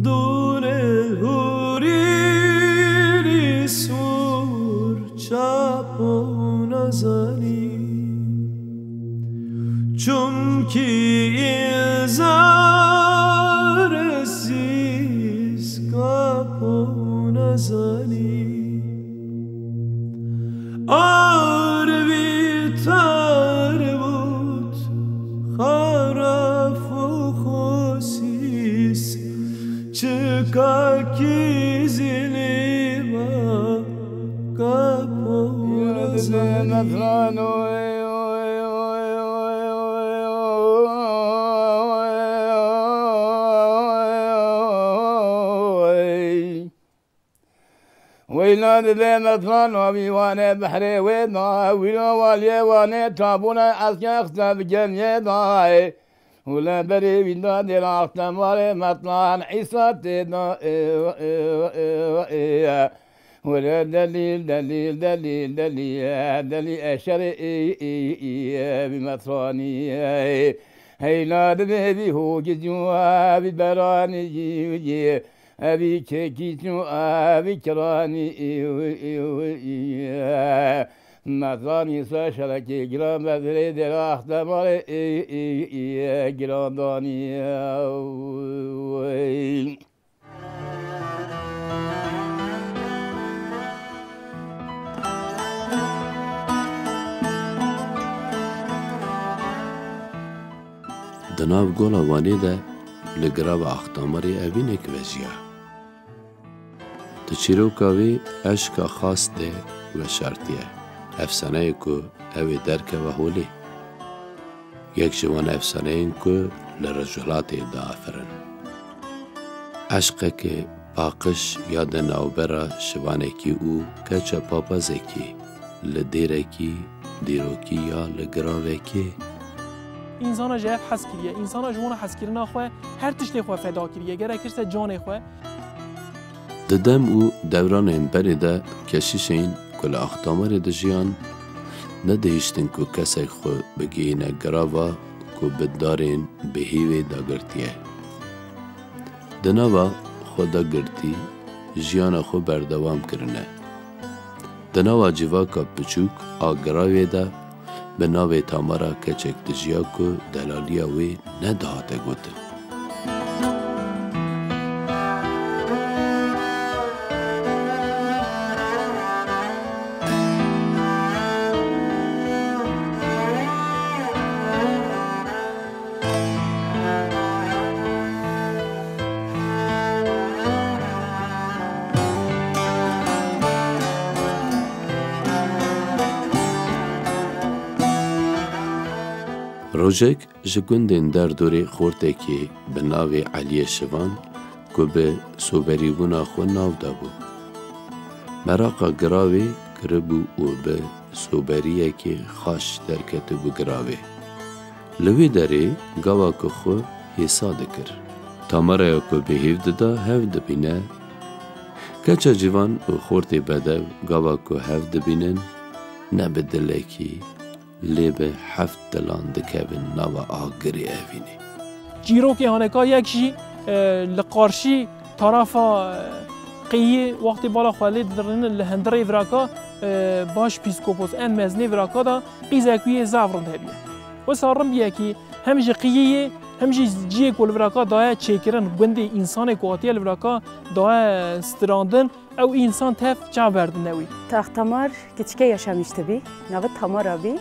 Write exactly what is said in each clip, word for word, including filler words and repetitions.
Dûrê hûrîrî sor çapo nazanî. Çimkî îzar zîz kapo nazanî. Arvî tarbût xaraf û xosîs çikakî zilîma kapo nazanî. Weyna dibe metran avî wane behrê wê da, wîna waliyê wane tabûna eske xte bi gemiyê da. Û le berê wî da dêra axtemarê metran Îsa tê da. Were delîl, delîl, delîl, delîl, delîl eşerê ê, ê, ê, ê, bi metranî. Heyna dibe bi hogizû, bi beranî. Evî kekî çû, evî kiranî, me zanî se şerekê giran be virê dera axtemarê, giran danî. Di nav gola Wanê de li girava Axtamarê evînek vejiya. Di çîroka wî eşka xas de weşartiye, efsaneyê ku ew ê derkeve holê. Yek ji wan efsaneyên ku li Rojhilatê diafirin. Eşqeke paqij ya di navbera şivanekî û keça papazekî li dêrekî dîrokî ya li giravekê. Însana ji hev hez kiriye, însana ji wana hezkirina xwe her tiştê xwe feda kiriye, gerek kirse canê xwe. Di dem û dewranên berê de keşîşên ku li Axtamarê dijiyan, nedihiştin ku kesek xwe bigihîne girava ku bi darên bihîvê dagirtiye. Di nava xwe dagirtî jiyana xwe berdewam kirine. Di nava civaka piçûk a giravê de bi navê Tamara keçek dijiya ku delaliya wê nedihate gotin. Rojek ji gundên derdorê xortekê bi navê Eliyê Şivan ku bi soberîbûna xwe nav dabû. Meraqa giravê kiribû û bi soberiyekê xaş derketibû giravê. Li wê derê gava ku xwe hêsa dikir. Tamaraya ku bi hêv dida hev dibîne. Keça civan û xortê bedew gava ku hev dibînin, ne bi dilekî, lê bi heft dilan dikevin nava agirê evînê. Çîrokê haneka yek jî, e, li qarşî tarafa, e, qeyî wextê bala xwe lê didirînin li hundirê viraka, e, baş pîskopos en mezinê viraka da qîzek wî yê zaf rind hebiye. Wisa rind biyekî hem ji qiyê yê hem jî ciyê ku li viraka daye çêkirin gundê însanê ku hatiye li viraka daye stirandin. Ew însan tev çav berdine wî. Axtamar küçükke yaşamıştı bi. Navê Tamara bi.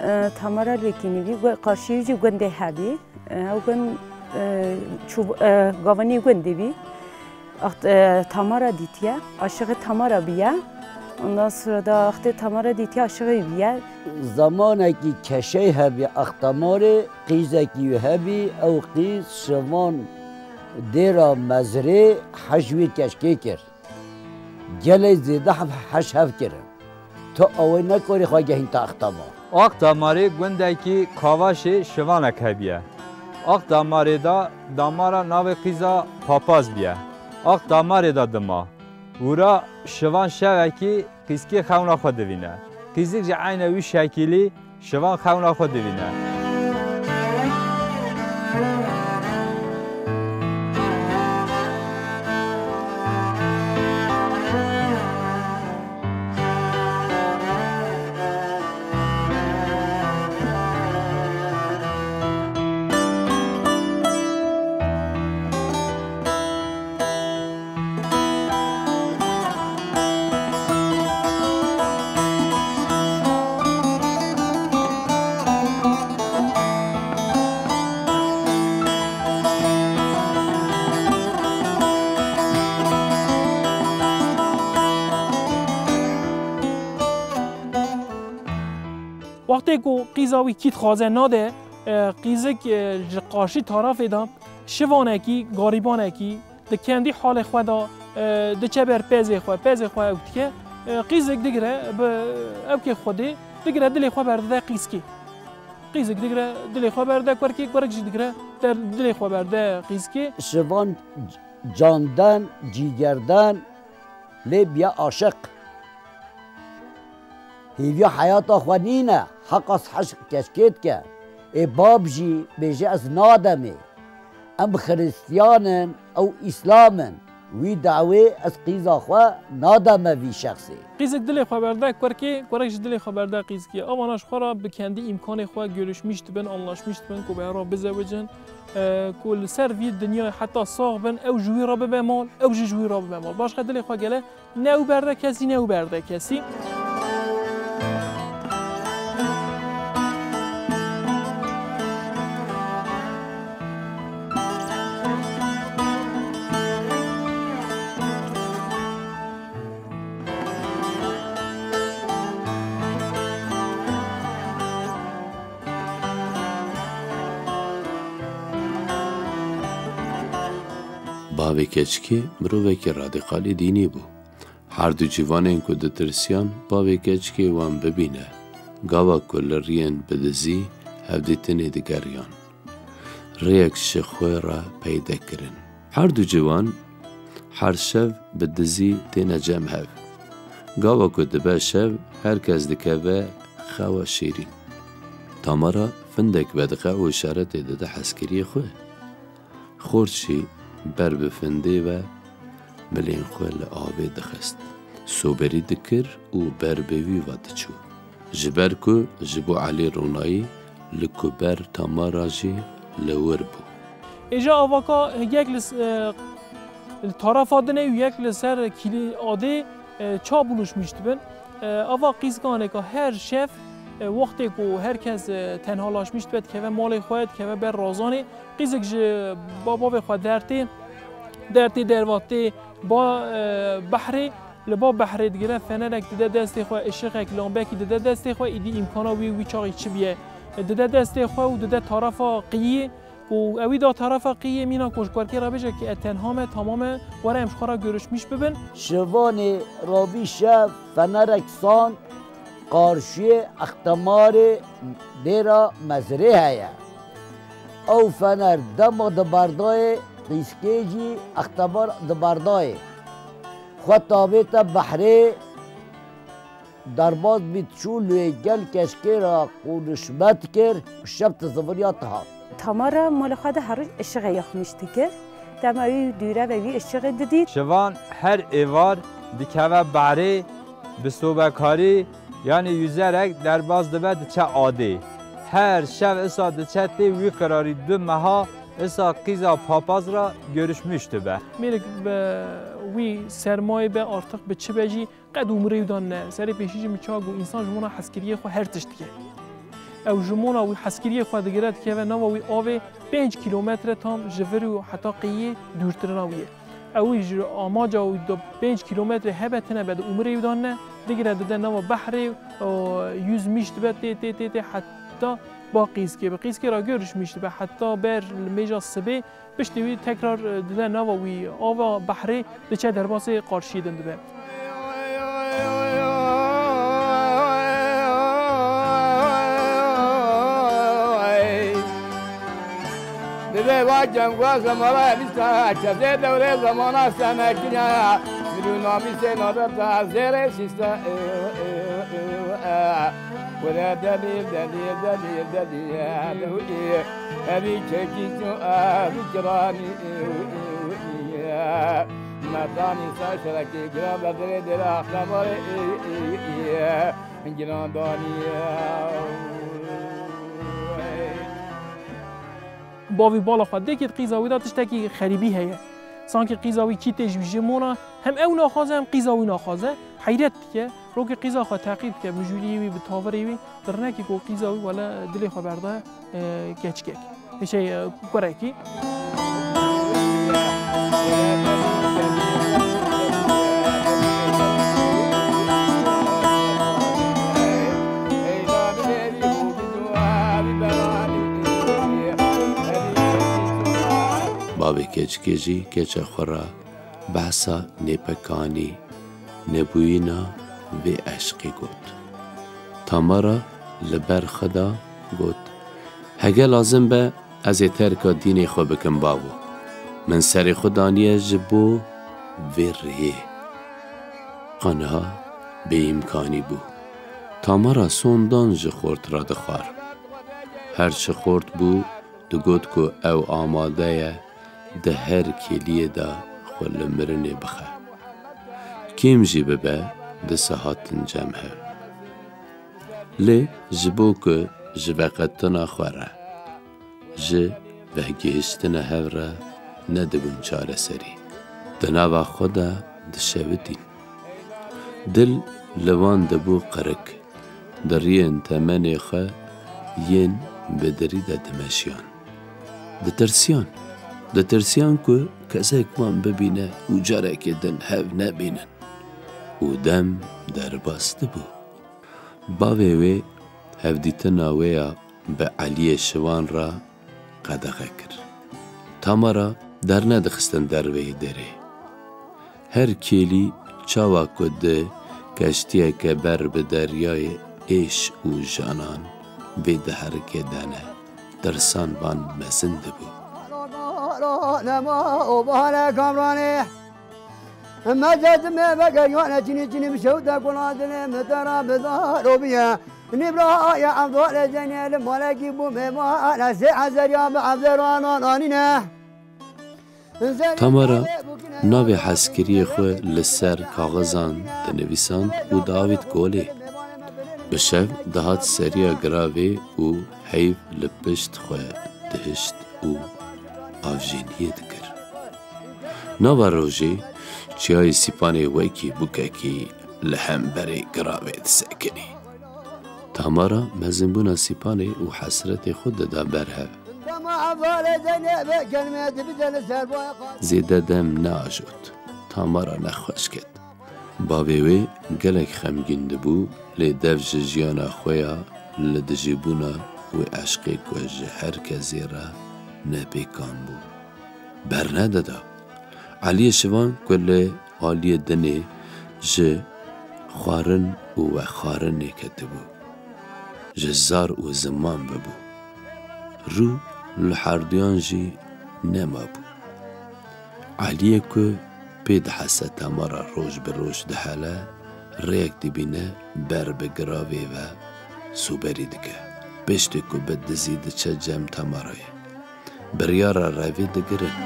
E, Tamara Lekini bi. Gu-, karşı yüzü Gundê hebi. E, ew gund, e, çub-, e, gavanî gundê bi. Axt-, e, Tamara dîtiye. Aşığı Tamara biye. Ondan sonra da axtê Tamara dîtiye aşığı biye. Zamanekî keşey hebi Axtamarê qîzekî wî hebi. Ew qîz şivan dêra mezrê hej wî keşkê kir. Gelê zêde hev-, heş hev kirin. Tu awê nekarî xwe gehîn te Axtamar. Axtamarê gundekî Kavaşê şivanek hebiye. Axtamarê da damara navê qîza Papaz biye. Axtamarê da dima. Wira şivan şevekî qîzkê xewna xwe divîne. Qîzik jî eyne wî şekilî şivan xewna xwe divîne. Tê ku qîza wî kî dixwaze nade, e, qîzik, e, ji qarşî tarafê de şivanekî, garîbanekî, di kendî halê xwe de, e, diçe ber pezê xwe, pezê xwe ew dike, e, qîzik digire bi ewkê Xwedê, digire dilê xwe berdide qîzkê. Qîzik digire dilê xwe berde kurkê, kurk jî digire der-, dilê xwe berde qîzkê. Şivan c-, canden, cîgerden, lê biya aşiq. Hêviya heyata xwe nîne, heqas heşq keçkê dike. Ê bab jî bêje ez nademê. Em xiristiyan in, ew îslam in. Wî dawê ez qîza xwe nademe vî şexsê. Qîzik dilê xwe berde kurkê, kurek jî dilê xwe berde qîzkê. Avana ji xwe re bi kendî îmkanê xwe görüşmîş dibin, anlaşmîş dibin ku bi hev re bizewicin. E, ku li ser vî dinyayê heta sax bin, ew ji wî re bibe mal, ew jî ji wî re bibe mal. Başqa dilê xwe gele ne ew berde kesî, ne ew berde kesî. Bavê keçikê mirovekî radîqalî dînî bû. Her du ciwanên ku ditirsiyan bavê keçikê wan bibîne, gava ku li riyên bi dizî hevdîtinê digeriyan, rêyek ji xwe re peyde kirin. Her du ciwan her şev bi dizî têne cem hev. Gava ku dibe şev, her kes dikeve xewa şêrîn. Tamara findek vediqe û îşaretê dide hezkiriyê xwe. Xort jî ber bi findê ve milên xwe li avê dixist. Soberî dikir û ber bi wî ve diçû. Ji ber ku ji bo Elî ronayî li ku ber Tamara jî li wir bû. Êja avaka yek li s-, e, li tarafa dinê û yek li ser kîlî adê, e, ça buluşmîş dibin. E, ava qîzkaneka her şev, e, wextê ku her kes, e, tenhalaşmîş dibe, dikeve malê xwe, dikeve ber razanê, qîzik ji ba-, bavê xwe dertê, dertê dervatê ba, e, behrê, li ba behrê digire fenerek dide destê xwe, ışık ek lambekî dide destê xwe, îdî îmkana wî, wî çaxî çi biye, e, dide destê xwe û dide tarafa qiyî, ku ewî da tarafa qiyê mîna ku ji kurkê re bêje ki e tenha me, tamam e, were em ji xwe re görüşmîş bibin. Şivanê ravî şev fenerek sand qarşiyê extemarê dêra mezirê heye. Ew fener dema di berdayê qîzkê jî extemar di berdayê. Xwe tavête behrê. Derbas bî çû lê gel keşkê re qûnişmet kir, şev ti ziviriya ti hat. Tamara mala xwe de her roj ışığê yaxmîş dikir. Dema wî dûre ve wî ışığê didît. Şivan her êvar dikeve behrê, bi sobekarî, yanî yüzerek derbas dibe diçe adê. Her şev isa diçe tê wî qirarî du meha isa qîza papaz re görüşmüş dibe. Mêrik bi wî sermayê be artık bi çi be jî, qet umrê wî dan ne. Serê pêşî jî min ça got, însan ji bona hezkiriyê xwe her tişt dike. Ew ji bona wî hezkiriyê xwe digire dikeve nava wî avê pênc kîlometre tam ji vir û heta qiyê dûrtirina wî ye. Ew wî ji amaca wî de pênc kîlometre hebe tine be di umrê wî dan ne. Digire dide nava behrê û yüzmîş dibe tê, tê, tê, tê heta ba qîzkê. Bi qîzkê re görüşmîş dibe heta ber li mêja sibê. Piştî wî tekrar, e, dide nava wî ava behrê, diçe derbasê qarşiyê din dibe. Dibe va cem va zemana lîsta, çevre dewre zamana senekine, milu namî sê nada ta zêre sîsta. Were delîl, delîl, delîl, delîl, ew ê, evî çekî çû, evî kiranî, ew ê, ew ê, metanî ser şerekê giran be dirê dêre axtemarê, ê, ê, ê, giran danî, ew ê. Bavî bala xwe dêkê di qîza wî de tiştekî xerîbî heye. Sankî qîza wî kî tê ji wî jê mona, hem ew naxwaze, hem qîza wî naxwaze. Heyret dike. Rokê qîza xwe teqîb dike, mijûliyê wî bi tavirê wî, di rinekê ku qîza wî wele dilê xwe berde, e, keçikek. Şey, e, kurekî. Bavê keçikê jî keça xwe re behsa nêpekanî, nebûyîna vê eşqê got. Tamara li ber xwe de got, Hege lazim be, ez ê terka dînê xwe bikim bavo. Min serê xwe daniye ji bo vê rihê. Qaniha bêîmkanî bû. Tamara sondan ji xort re dixwar. Her çi xort bû, digot ku ew amade ye di her kêliyê de xwe li mirinê bixe. Kêm jî bibe, disa hatin cem hev. Lê ji bo ku ji veqetina xwe re, ji vegihiştina hev re nedibûn çareserî. Di nava xwe de dişewitîn. Dil li wan dibû qirik. Di riyên temenê xwe yên bi dirî de dimeşiyan. Ditirsiyan. Ditirsiyan ku kesek wan bibîne û carekê din hev nebînin. Û dem derbas dibû. Bavê wê hevdîtina wê ya bi Eliyê Şivan re qedexe kir. Tamara dernedixistin derveyî derê. Her kêlî çawa ku di keştiyeke ber bi deryayê êş û janan vê diherike dene, tirsan van mezin dibû. Meced me veger yone çinî çinî mi şewte gula dilê mi te ra bi zaro biye. Nîbra ya Evdalê Zeynê li malekî bû mêvan, ez sê ezer ya bi Evdê ra nanîne. Tamara navê heskiriyê xwe li ser kaxizan dinivîsand û diavît golê. Bi şev dihat seriya giravê û heyv li pişt xwe dihişt û avjîniyê dikir. Nava rojê çiyayê Sîpanê wekî bûkekî li hemberê giravê disekinî. Tamara mezinbûna Sîpanê û hesretê xwe dida ber hev. Zêde dem neajot. Tamara nexweş ket. Bavê wê gelek xemgîn dibû, lê dev ji jiyana xwe ya li dijîbûna wê eşqê ku ji her kesê re nepêkan bû, bernedida. Eliyê Şivan ku li aliyê dinê ji xwarin û vexwarinê ketibû, ji zar û ziman bibû. Rû li herduyan jî nemabû. Eliyê ku pê dihese Tamara roj bi roj dihele, rêyek dibîne ber bi giravê ve sûberî dike. Piştî ku bi dizî diçe cem Tamarayê. Biryara revê digirin.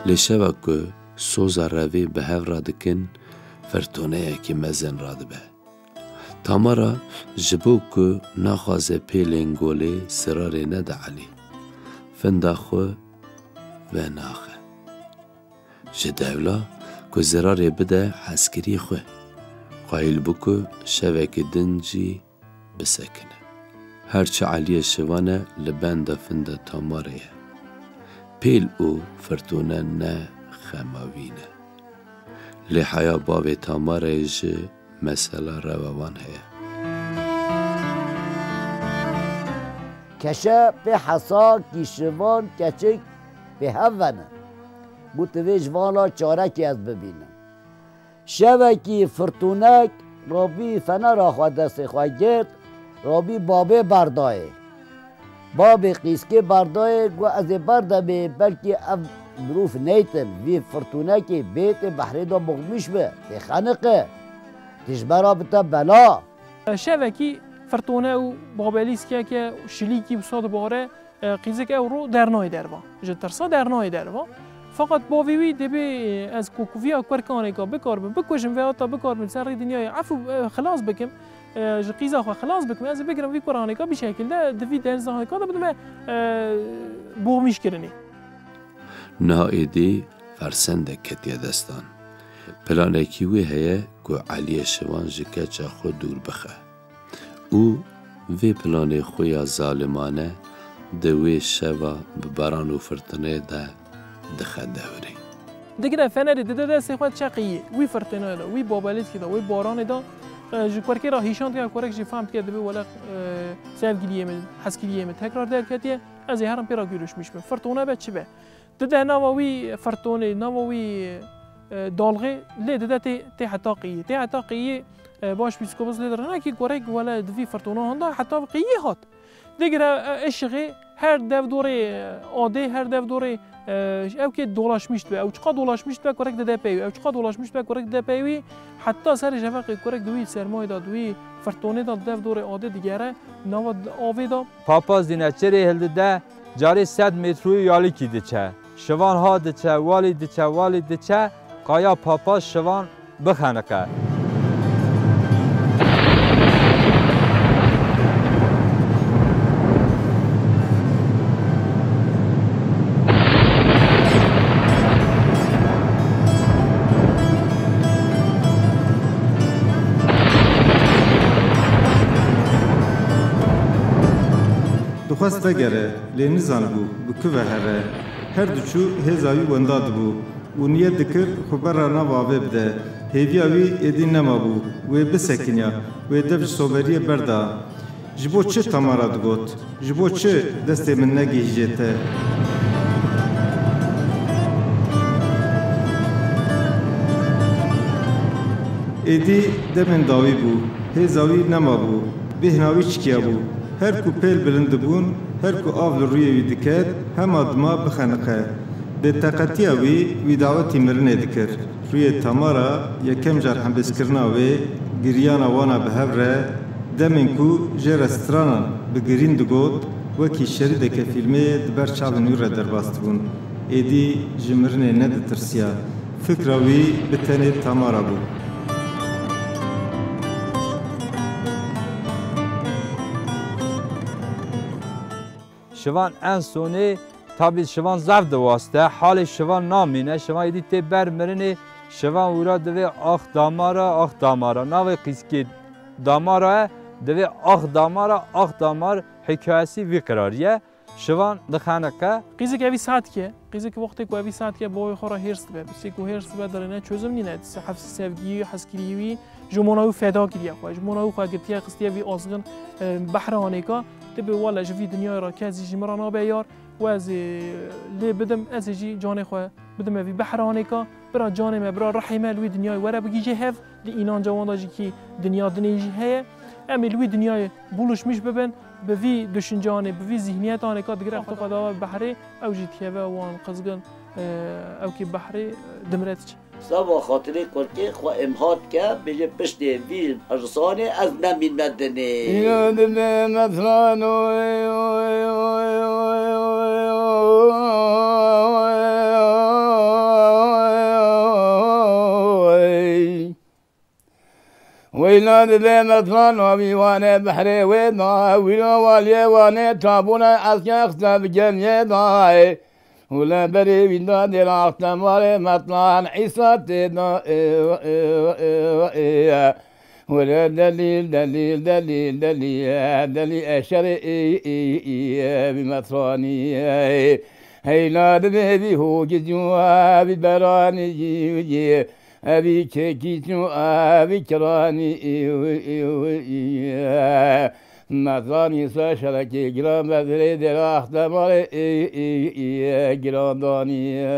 Lê şeva ku soza revê bi hev re dikin, firtûneyekî mezin radibe. Tamara ji bo ku naxwaze pêlên golê zirarê nede Elî, finda xwe venaxe. Ji dewla ku zirarê bide heskiriyê xwe, qayîl bû ku şevekî din jî bisekine. Her çi Eliyê Şivan e li benda finda Tamarê ye. Pêl û firtûne ne xema wî ne. Lê heya bavê Tamarê jî mesela rewa wan heye. Keşe pê hesa kîşivan keçik pê hev vene. Got, divê ji van re çarekê ez bibînim. Şevekî firtûnek rabî fenera xwe destê xwe girt, rabî babê berdayê. Babê qîskê berdayê, got, ez ê berdemê, belkî ev mirov neytin, vî firtûnekê bêtê behrê de boxmîş be, tê xeniqe, tê ji me re bite bela. Şevekî firtûne û babelîskeke şilîkî wisa dibare, e, qîzik ew ro dernayê derva. Ji tirsa dernayê derva. Feqet bavê wî dibê, e, ez ku, ku viya kurkanêka bikaribim, bikujim veyahut da bikaribim ser rê dinyayê efû, e, xilas bikim, e, ji qîza xwe xilas bikim, ez ê bigirim vî kuranêka bî şekilde di vî denizanêka de bidime, e, boxmîş kirinê. Niha êdî fersendek ketiye destan. Planekî wê heye ku Eliyê Şivan ji keça xwe dûr bixe. Û vê planê xwe ya zalimane di wê şeva bi baran û firtinê de dixe dewrê. Digire fenerê dide destê xwe çeqî yê. Wî firtinê de, wî babelîskê de, wî baranê de, e, ji kurkê re hîşan dike, kurek jî fehm dike, dibê wele, e, sevgiliyê min, hezkiriyê min tekrar derketiye. Ez ê herim pê re gurişmîş bim. Firtone be çi be. Dide nava wî firtonê, nava wî, e, dalxê, lê dide tê, tê heta qîyê. Tê heta qîyê, e, baş psîkopos lê dirine ki gorek wele di vî firtona handa heta qîyê hat. Digire, e, eşiqê her dev dorê, e, adê, her dev dorê, e, ew kê dolaşmîş dibe. Ew çiqa dolaşmîş dibe, kurek dide pey wî. Ew çiqa dolaşmîş dibe, kurek dide pey wî. Heta serê şefeqê kurek di wî sermayê de, di wî firtonê de, di dev dorê adê digere, nava d-, avê de. Papaz dîne çirê hildide, carê sed metroyê yalikî diçe. Şivan ha diçe, walî diçe, walî diçe, qaya papaz şivan bixeniqe. Dixwest vegere, lê nizanibû bi ku ve here. Her diçû hêza wî wenda dibû. Û niyet dikir xwe berra nav avê bide. Hêviya wî êdî nemabû. Wê bisekiniya. Wê dev ji soberiyê berda. Ji bo çi Tamara digot? Ji bo çi destê min negihîjê te? Êdî demên dawî bû. Hêza wî nemabû. Bêhna wî çikiya bû. Her ku pêl bilind dibûn, her ku av li rûyê wî diket, hema dima bixeniqe. Bêteqetiya wî, wî dawetî mirinê dikir. Rûyê Tamara yekem car hembêzkirina wê, giriyana wana bi hev re, demên ku jê re stranan bi girîn digot, wekî şerîdeke fîlmê di ber çavên wî re derbas dibûn. Êdî ji mirinê neditirsiya. Fikra wî bi tenê Tamara bû. Şivan en sonê, tabî şivan zaf diwaste, halê şivan namîne, şivan êdî tê ber mirinê, şivan wira divê ax damara, ax damara. Navê qîzkê damara ye, divê ax damara, ax damar hikayesî vî qirarî ye. Şivan dixeniqe. Qîzik evî saet ke, qîzik wextê ku evî saet ke, bavê xwe re hêrs dibe. Pisê ku hêrs dibe, dirêne çözüm nîne. Hevsî sevgiyî, hezkiriyî wî, ji mona wî feda kiriye xwe. Ji mona wî xwe girtiye, xistiye vî azgin, e, behra anêka. Tibê wele ji vî dinyayê re kes jî ji min re nabe yar. Û ez ê lê bidim, ez ê jî canê xwe bidime vî behra anêka. Bira canê me, bira rihê me li wî dinyayê were bigihîje hev. Di înanca wan de jî kî dinya dinê jî heye. Em ê li wî dinyayê buluşmîş bibin, bi vî düşüncanê, bi vî zîhniyetanê ka digire xwe xwe dawe behrê, ew jî dikeve wan qizgin, e, ew kî behrê, e, dimire diçe. Seba xatirê kurkê xwe imha dike, bêje piştê vî hirisanê ez nemînme dinê. Îro dibe metrano, Weyna dibe metran navî wane behrê wê da, wîna waliyê wane çabûna eske xiste bi gemiyê da. Û le berê wî da dêra axtemarê metran Îsa tê da. Were delîl, delîl, delîl, delîl, delîl eşerê ê, ê, ê, ê, wî metranî. Heyna dibe vî hogicû, vî beranî. Evî kekî çû, evî kiranî, î, î, î, î, e. Mezanî ser şerekê giran be virê dêra axtemarê, î, î, î, e, girandanî, e,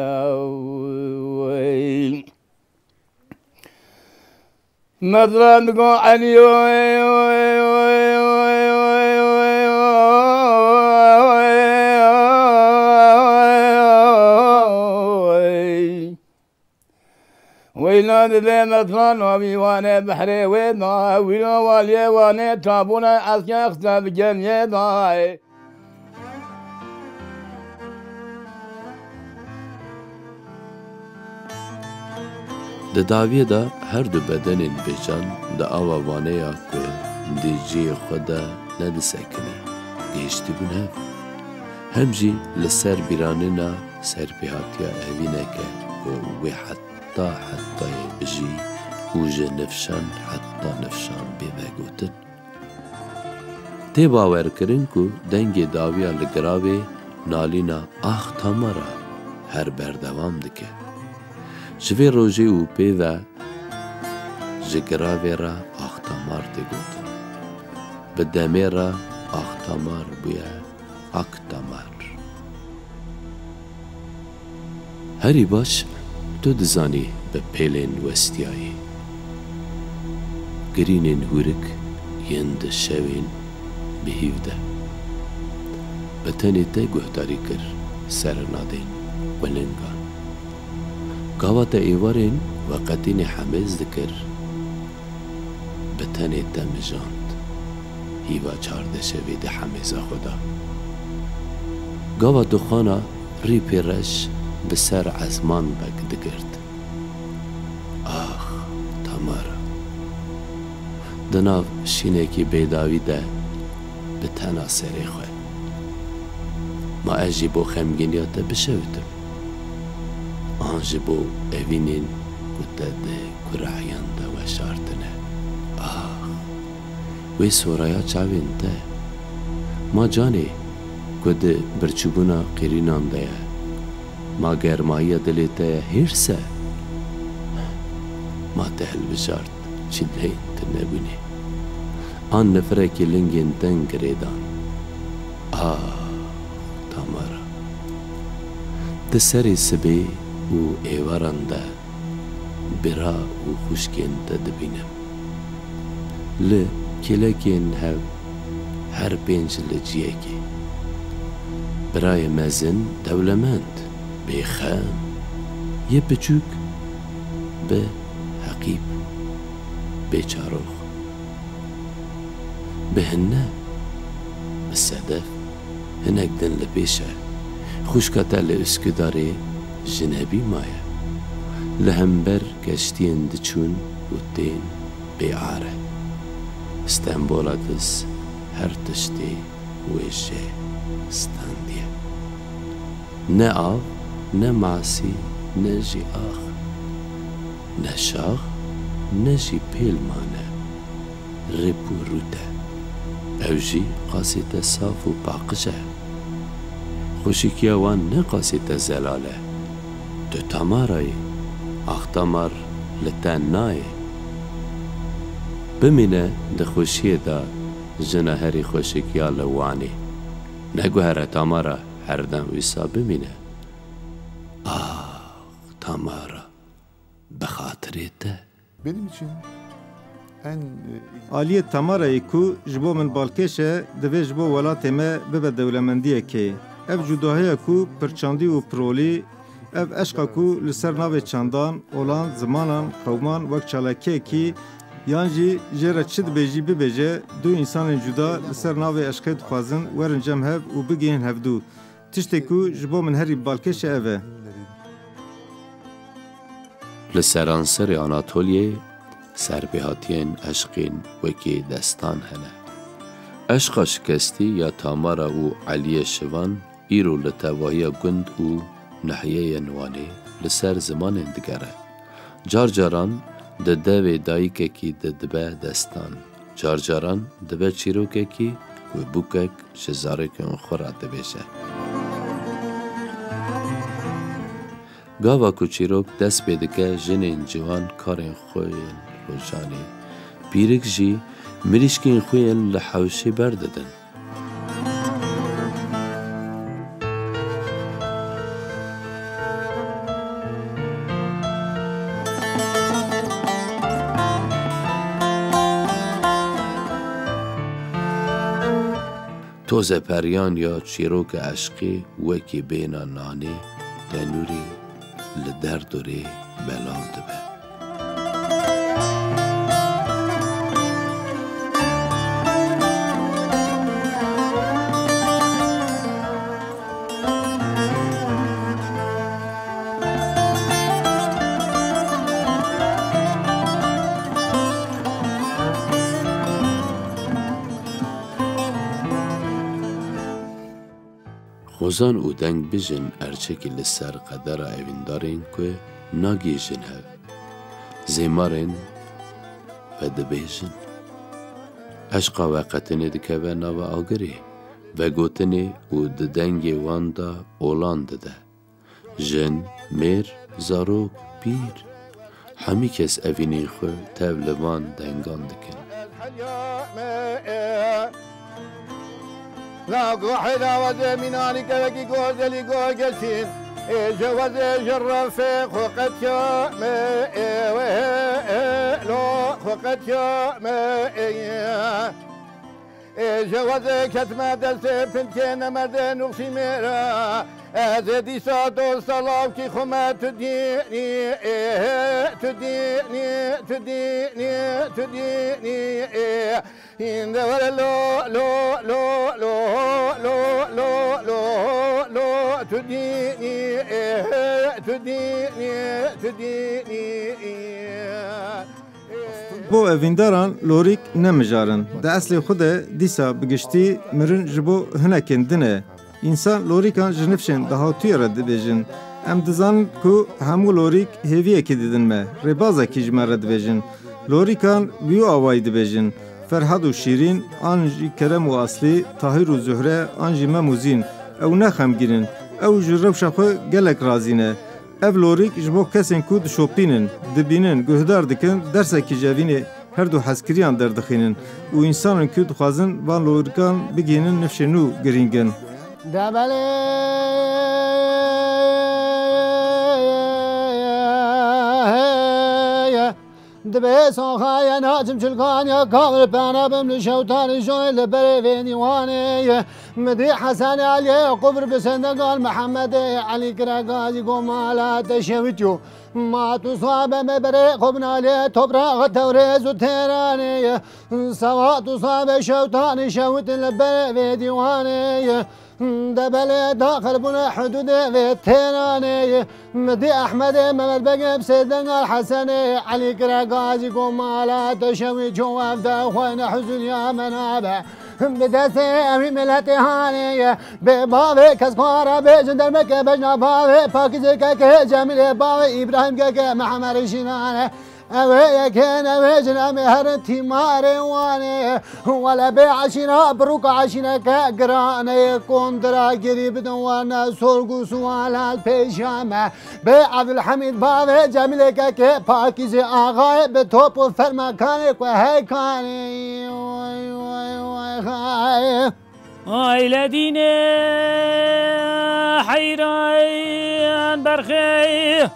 ey. Mezran digo Elî, oy, oy, oy. Weyna dibe metran navî wane behrê wê da, wîna waliyê wane çabûna eske xiste bi gemiyê da. Di dawiyê de her du bedenên vêcan di awa vaneya ku di cihê xwe de nedisekine, gihiştibûn hev. Hem jî li ser bîranîna serpêhatiya evîneke ku wê heta hetayê bijî û ji nifşan heta nifşan bê vegotin. Tê bawerkirin ku dengê dawiya li giravê nalîna Ax Tamara her berdewam dike. Ji vê rojê û pê ve ji giravê re Ax Tamar tê gotin. Bi demê re Ax Tamar bûye Ak Tamar. Herî baş tu dizanî bi pêlên westiyayî. Girînên hûrik yên di şewên bi hîv de. Bi tenê te guhdarî kir serinadên qulingan. Gava te êvarên veqetînê hemêz dikir, bi tenê te mijand. Hîva çardeşevê di hemêza xwe da. Gava dixwana rîpê reş bi ser ezman vek digirt. Ax, Tamara! Di nav şînekî bêdawî de bi tena serê xwe. Ma ez jî bo xemgîniya te bişewitim? An ji bo evînên ku te di kurahiyan de weşartine? Ax! Wê soraya çavên te. Ma canê ku di birçîbûna qîrînan de ye, ma germahiya dilê te ye hêrs e, ma te hilbijart çileyên tu nebûnê, an nifirekî lingên deng girêdan. Ah, Tamara! Di serê sibê û êvaran de bira û xwişkên te dibînim. Li kêlekên hev her pênc li ciyekê. Birayê mezin dewlemend, bêxem, yê piçûk bi heqîb, bê çarox. Bi hinne, bi sedef, hinek din li pêş e. Xwişka te li Üsküdarê jinebî maye. Li hember keştiyên diçûn û tên bêar e. Stenbola diz her tiştê wê jê standiye. Ne av, ne masî, ne jî ax. Ne şax, ne jî pêl mane. Rip û rût e. Ew jî qasê te saf û paqij e. Xweşikiya wan ne qasê te zelal e. Tu Tamara yî, ax Tamar li te nayê. Bimîne di xweşiyê de jina herî xweşik ya li Wanê. Neguhere Tamara, her dem wisa bimîne. Ax Tamara! Bi xatirê te. Benim için en, e, Aliyê Tamarayê ku ji bo min balkêş e, divê ji bo welatê me bibe dewlemendiyekê. Ev cudahiya ku pirçandî û pirolî, ev eşqa ku li ser navê çandan, olan, zimanan, qewman wek çalakiyekî yan jî jê re çi dibêjî bibêje, du însanên cuda li ser navê eşqê dixwazin werin cem hev û bigihên hevdû. Tiştê ku ji bo min herî balkêş e ev e. Li seranserê Anatoliyê serpêhatiyên eşqên wekî destan hene. Eşqa şikestî ya Tamara û Eliyê Şivan îro li tevahiya gund û nehiyeyên Wanê li ser zimanên digere. Car caran di devê dayikekî de dibe destan. Car caran dibe çîrokekî ku bûkek ji zarokên xwe re dibêje. Gava ku çîrok dest pê dike, jinên ciwan karên xwe yên rojanê, pîrik jî mirîşkên xwe yên li hewşê berdidin. Toze periyan ya çîroka eşqê wekî bêhna nanê tenûrê li derdorê belav dibe. Xozan û dengbijin erçekî li ser qedera evîndarên ku nagihîjin hev. Zêmarên vedibêjin. Eşqa veqetinê dikeve nava agirê, vegotinê û di dengê wan de olan dide. Jin, mêr, zarok, pîr, hemî kes evînên xwe tev li van dengan dikin. La gohê dawa zemînanî kevekî gozelî goh geltîn. Ê cewazê ji refê xwe qetiya me, ê wê, ê lo xwe qetiya me, ê. Ê cewazê ketme destê pinkê nemerdê nûxsî mêra. Ez ê dîsa dosta lavkî xwe me tu dînî, ê, tu dînî, tu dînî, tu dînî, ê. Hîn de were lo, lo, lo, tu dînî, ê, tu dînî, tu dînî, ê. Bo evîndaran lorîk ne mijar in. Di eslê xwe de dîsa bi giştî mirin ji bo hinekên din e. Însan lorîkan ji nifşên dahatûyê re dibêjin. Em dizanin ku hemû lorîk hêviyekê didin me, rêbazekî ji me re dibêjin. Lorîkan bi wî awayî dibêjin. Ferhad û Şîrîn, an jî Kerem û Aslî, Tahîr û Zuhre, an jî Mem û Zîn, ew ne xemgîn in. Ew ji rewşa xwe gelek razî ne. Ev lorîk ji bo kesên ku dişopînin, dibînin, guhdar dikin, dersekî ji evînê her du hezkiriyan derdixînin û însanên ku dixwazin van lorîkan bigihînin nifşên nû girîng in. Debelê Dibê saxayê naçim çilkan ya kavir pena bim li şewtanî joy li berê vê dîwanê ye. Mi dî Hesenê Eliyê Qubir bi sendegal Mehemedê Elî Kiregazî Gomala te şewitiyo. Ma tu sabe me berê xwe binalê topraxa Tewrêz û Têranê ye. Sawa tu sabe şewtanî şewit li berê vê dîwanê ye. Debelê daxil bûne hudûdê vê Têranê. Mi dî Ehmedê Mehmet Begê bi Sêdengal Hesenê Elî Kire Gazî Gomala te şewî çû ev de xwe ne huzûriya me nabe. Bi destê ewî miletê hanê ye. Bê bavê kes xwara bê ji dermeke bejna bavê Pakîzê keke Cemîlê bavê Îbrahîm keke Mehemedê Şînane. Ew ê yekên, ew ê jin, em ê herin tîmarê wan ê. Wele bê eşîra, birûka eşîreke giran ê, kondira girî bidin werne sorg û suwala li pêşa me. Bê Ebdulhemîd bavê Cemîlê kekê Pakîzê axayê bi top û ferma kanê ku heykanê. Way, way, way, hay. Ay le dîne heyran berxê.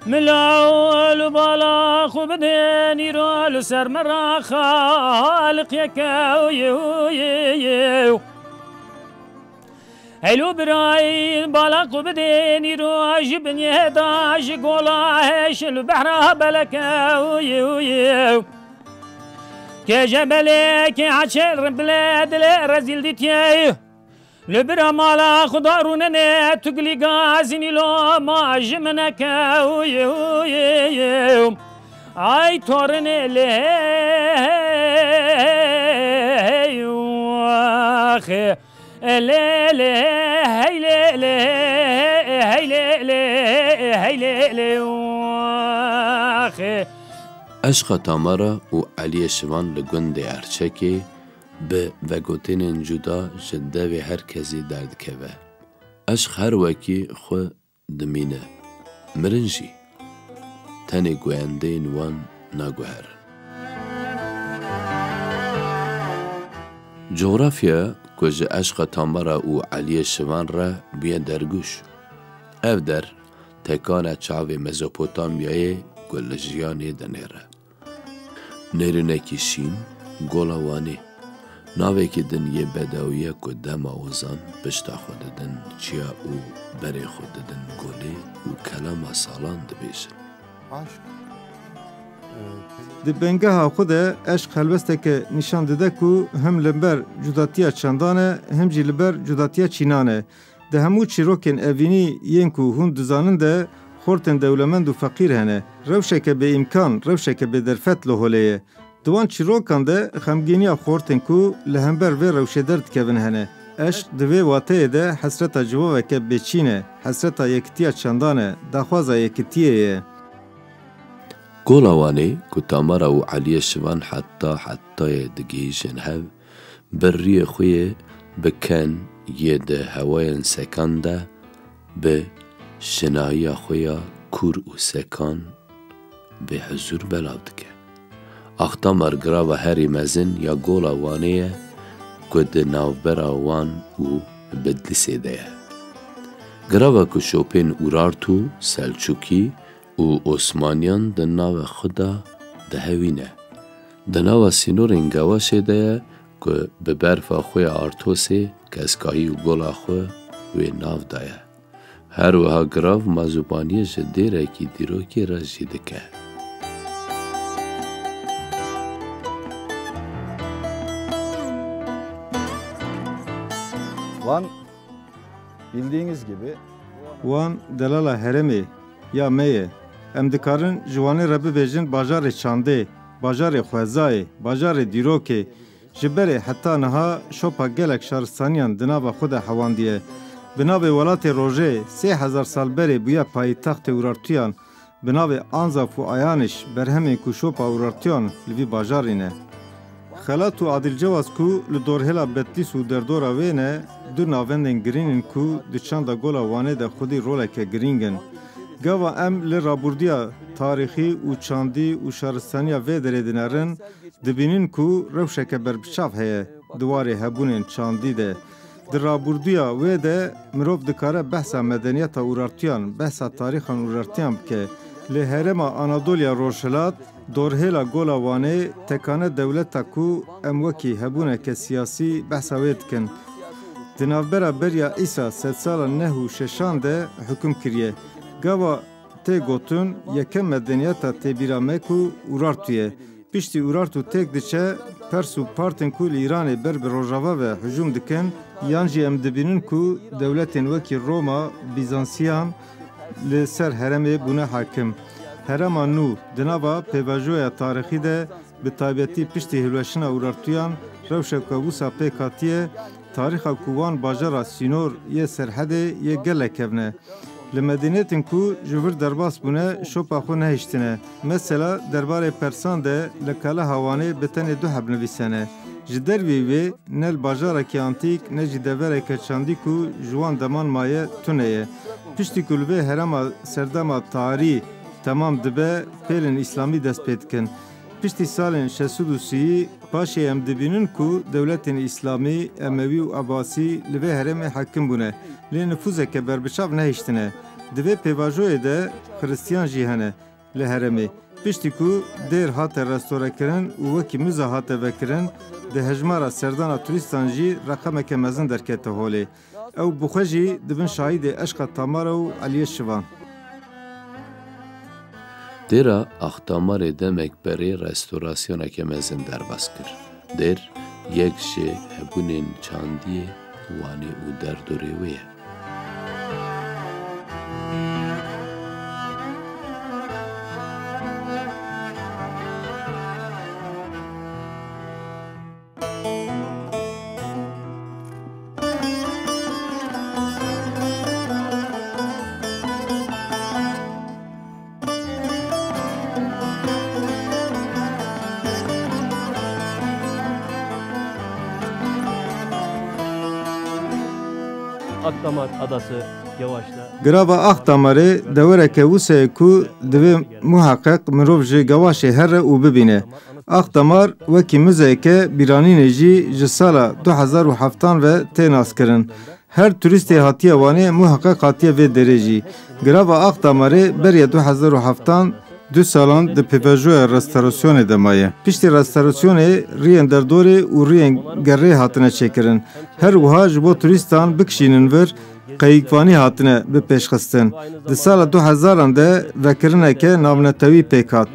Mila û bala xwe bidên îro li ser me re Xaliq yeke û yê û yê yê. Heylo birayî bala xwe bidên îro ji binyê da ji gola heş li behra beleke û yê û yê. Kê jebelê kê haçel rin bile dilê rezîl dîtiye. Li bira mala xwe da rûnenê tu gilî gazînî lo ma ji min neke û yê û yê yê. Ay torinê lê hey waxê. Lê lê hey lê lê hey lê lê hey lê lê waxê. Eşqa Tamara û Eliyê Şivan li gundê Erçekê bi vegotinên cuda ji devê her kesî derdikeve. Eşq her wekî xwe dimîne. Mirin jî tenê goyendeyên wan naguherin. Cografya ku ji Eşqa Tamara û Eliyê Şivan re bûye dergûş. Ev der tekane çavê Mezopotamyayê ku li jiyanê dinêre. Nêrînekî şîn, Gola Wanê. Navekî din yê bedewî ye ku dema ozan pişta xwe didin çiya û berê xwe didin golê û kelama salan dibêjin. Di bengeha xwe de eşq helwesteke nîşan dide ku him li ber cudatiya çandan e, him jî li ber cudatiya çînan e. Di hemû çîrokên evînî yên ku hûn dizanin de xortên dewlemend û feqîr hene. Rewşeke bêîmkan, rewşeke bêderfet li holê ye. Di wan çîrokan de xemgîniya xortên ku li hember vê rewşê derdikevin hene. Eşq di vê wateyê de hesreta civaveke bêçîn e, hesreta yekitiya çandan e, daxwaza yekitiyê ye. Gola Wanê ku Tamara û Eliyê Şivan heta hetayê digihîjin hev, bi riyê xwe yê bi ken yê di hewayên sekan de, bi şinahiya xwe ya kûr û sekan bêhuzûr belav dike. Axtamar girava herî mezin ya Gola Wanê ye ku di navbera Wan û Bidlisê de ye. Girava ku şopên Urartu, Selçukî û Osmaniyan di nava xwe de dihewîne. Di nava sînorên Gewaşê de ye ku bi berfa xwe ya Artosê, Keskahî û Gola xwe wê nav daye. Her wiha girav mazûbaniyê ji dêrekî dîrokê re jî dike. Wan, bildiğiniz gibi, Wan delala herêmê ya me ye. Em dikarin ji Wanê re bibêjin bajarê çandê, bajarê xwezayê, bajarê dîrokê. Ji berê heta niha şopa gelek şaristaniyan di nava xwe de hewandiye. Bi navê Welatê Rojê sê hezar sal berê bûye payîtextê Urartuyan. Bi navê Anzaf û Ayaniş berhemên ku şopa Urartuyan li vî bajarî ne. Xelat û Adilcewaz ku li dorhêla Betlîs û derdora wê ne, du navendên girîn in ku di çanda Gola Wanê de xwedî roleke girîng in. Gava em li rabûrdiya tarîxî û çandî û şaristaniya vê derê dinerin, dibînin ku rewşeke berbiçav heye di warê hebûnên çandî de. Di rabûrdiya wê de mirov dikare behsa medeniyeta Urartuyan, behsa tarîxan Urartuyan bike. Li herêma Anadoliya Rojhilat, dorhêla Gola Wanê tekane dewleta ku em wekî hebûneke siyasî behsa wê dikin. Di navbera beriya îsa sedsala neh û şeşan de hukûm kiriye. Gava tê gotin, yekem medeniyeta têbîra me ku Urartu ye. Piştî Urartu têk diçe, Pers û Partên ku li Îranê ber bi Rojava ve hicûm dikin, yan jî em dibînin ku dewletên wekî Roma, Bîzansiyan li ser herêmê bûne hakim. Herêma nû di nava pêvajoya tarîxî de, bi taybetî piştî hilweşina Urartuyan, rewşeke wisa pêk hatiye, tarîxa ku wan bajara sînor yê serhedê yê gelek kevn e. Li medeniyetên ku ji vir derbas bûne, şopa xwe nehiştine. Mesela, derbarê Persan de li Keleha Wanê bi tenê du heb nivîsene. Ji derveyî wê, ne li bajarekî antîk, ne jî devereke çandî ku ji wan deman maye, tune ye. Piştî ku li vê herêma serdema tarî temam dibe, pêlên îslamî dest pê dikin. Piştî salên şeş sed û sî, paşê em dibînin ku dewletên îslamî, emewî û ebasî li vê herêmê hakim bûne, lê nifûzeke berbiçav nehiştine. Di vê pêvajoyê de xiristiyan jî hene li herêmê. Piştî ku dêr hate restorekirin û wekî mize hate vekirin, di hejmara serdana turîstan jî reqemeke mezin derkete holê. Ew bi xwe jî dibin şahidê eşqa Tamara û Eliyê Şivan. Dêra Axtamarê demek berê restorasyoneke mezin derbas kir. Dêr yek ji hebûnên çandiyê Wanê û derdorê wê ye. Akdamar adası Gevaş'ta. Girava Axtamarê dewereke wisa ye ku divê muheqeq mirov ji Gevaşê here û bibîne. Axtamar wekî muzeyeke bîranînê jî ji sala du hezar û heftan ve tê naskirin. Her turîstê hatiye Wanê muheqeq hatiye vê derê jî. Girava Axtamarê beriya du hezar û heftan du salan di pêvajoya restorasyonê de maye. Piştî restorasyonê riyên derdorê û riyên gerê hatine çêkirin. Her wiha ji bo turîstan bikişînin vir, qeyîkvanî hatine bipêşxistin. Di sala du hezaran de vekirineke navnetewî pêk hat.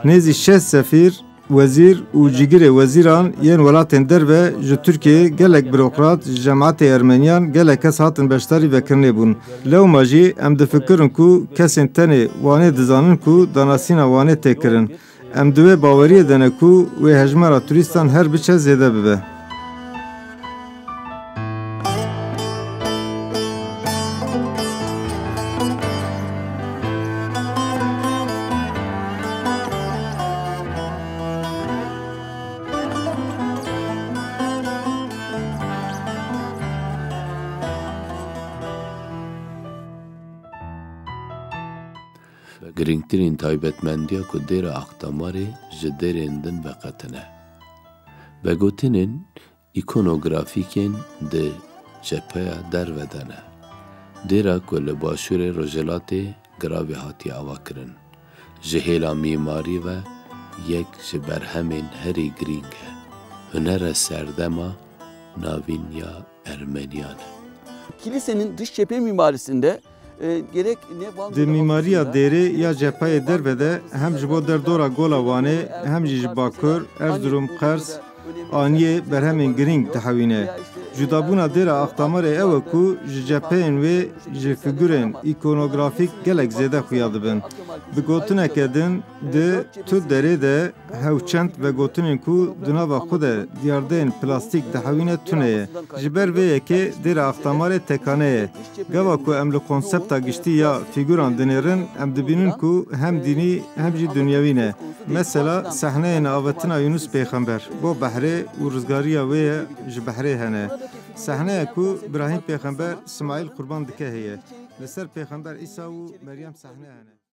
Nêzî şêst sefîr, wezîr û cîgirê wezîran yên welatên derve ji Tirkiyeyê, gelek burokrat, ji cemaetê Ermeniyan, gelek kes hatin beşdarî vekirinê bûn. Lewma jî em difikirin ku kesên tenê Wanê dizanin ku danasîna Wanê tê kirin. Em di wê baweriyê de ne ku wê hejmara turîstan her biçe zêde bibe. Girîngtirîn taybetmendiya ku dêra Axtamarê ji dêrên din veqetine. Vegotinên îkonografîkên di cepheya derve de ne. Dêra ku li başûrê rojhilatê Giravê hatiye avakirin, ji hêla mîmarî ve yek ji berhemên herî girîng e. Hunere serdema navîn ya Ermeniyan e. Kilisenin dış cephe mimarisinde e, gerek ne Van Di mîmariya dêrê ya cephayê derve de hem ji bo derdora Gola Wanê hem jî ji Bakur, Erzurum, Qers, Aniyê berhemên girîng dihewîne. Cudabûna dêra Axtamarê ew e ku ji cepheyên wê ji figurên îkonografîk gelek zêde xuya dibin. Bi gotineke din, di tu derê de hewçend vegotinên ku di nava xwe de diyardeyên plastîk dihewîne tune ye. Ji ber vê yekê dêra Axtamarê tekane ye. Gava ku em li konsepta giştî ya fîguran dinêrin, em dibînin ku hem dînî hem jî dinyewî ne. Mesela sehneyên avetina Yunus Pêxember bo behrê û rizgariya wê ye ji behrê hene. Sehneya ku Birahîm Pêxember Simaîl qurban dike heye. Li ser Pêxember Îsa û Meryem sehne hene.